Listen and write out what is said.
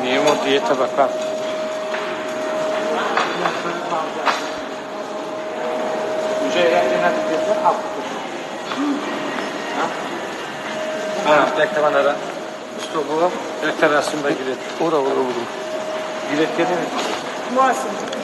Nije dijeta bakar. Якта расм ба гирет. Ура, ура, ура. Гирет кардем? Муассим.